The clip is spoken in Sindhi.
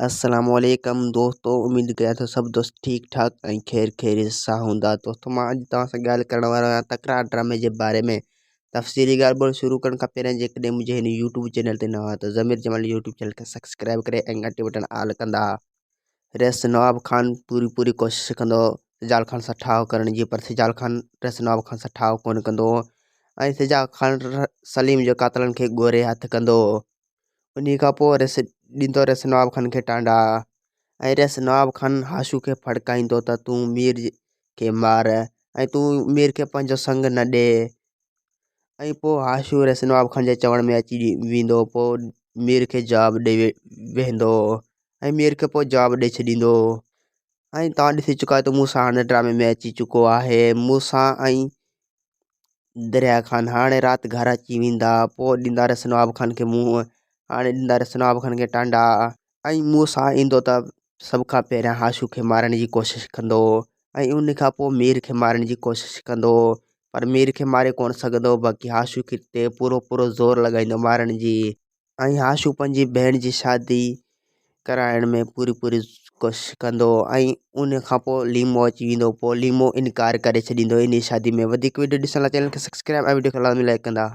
السلام عليڪم دوستو اميد ڪيان ٿو سڀ دوست ٺيڪ ٺاڪ ۽ خير خيريت سان هوندا دوستو مان اڄ توهان سان ڳالهه ڪرڻ وارو آهيان تڪرار ڊرامي جي باري ۾ تفصيلي ڳالهه ٻولهه شروع ڪرڻ کان پهريان جيڪڏهن منهنجي هن يوٽيوب چينل تي نوان ته ضمير جمال يوٽيوب چينل کي سبسڪرائب ڪري ۽ گهنٽي بٽڻ آل ڪندا. ريس نواب خان پوري پوري ڪوشش ڪندو سجال خان سان ٺاهه ڪرڻ جي پر سجال خان ريس نواب خان سان ٺاهه ڪونه ڪندو ۽ سجال خان سليم جي قاتلن کي ڳوري هٿ ڪندو. انهيء کان پوء رس ڏيندو رس نواب خان کي ٽانڊا ۽ رس نواب خان هاشو کي ڦڙڪائيندو ته تون مير کي مار ۽ تون مير کي پنهنجو سڱ نه ڏي ۽ پوء هاشو رس نواب خان جي چوڻ ۾ اچي ويندو پوء مير کي جواب ڏئي ويهندو ۽ مير کي پوء جواب ڏئي ڇڏيندو ۽ توهان ڏسي چڪا آهيو ته موسيٰ هاڻي ڊرامي ۾ اچي چڪو آهي موسيٰ ۽ دريا خان هاڻي رات گهر اچي ويندا پوء ڏيندا رس نواب خان کي منهن هاڻي ڏيندا رس نواب خان کي ٽانڊا ۽ موسيٰ ايندو ته سڀ کان پهريان هاشو کي مارڻ جي ڪوشش ڪندو ۽ ان کان پوء مير کي مارڻ جي ڪوشش ڪندو پر مير کي ماري ڪونه سگهندو باقي هاشو کي تي پورو پورو زور لڳائيندو مارڻ جي ۽ هاشو پنهنجي ڀيڻ جي شادي ڪرائڻ ۾ پوري پوري ڪوشش ڪندو ۽ ان کان پوء ليمو اچي ويندو پوء ليمو انڪار ڪري ڇڏيندو انهي شادي ۾ وڌيڪ وڊيو ڏسڻ لاء چينل کي سبسڪرائب ۽ وڊيو کي لازمي لائڪ ڪندا.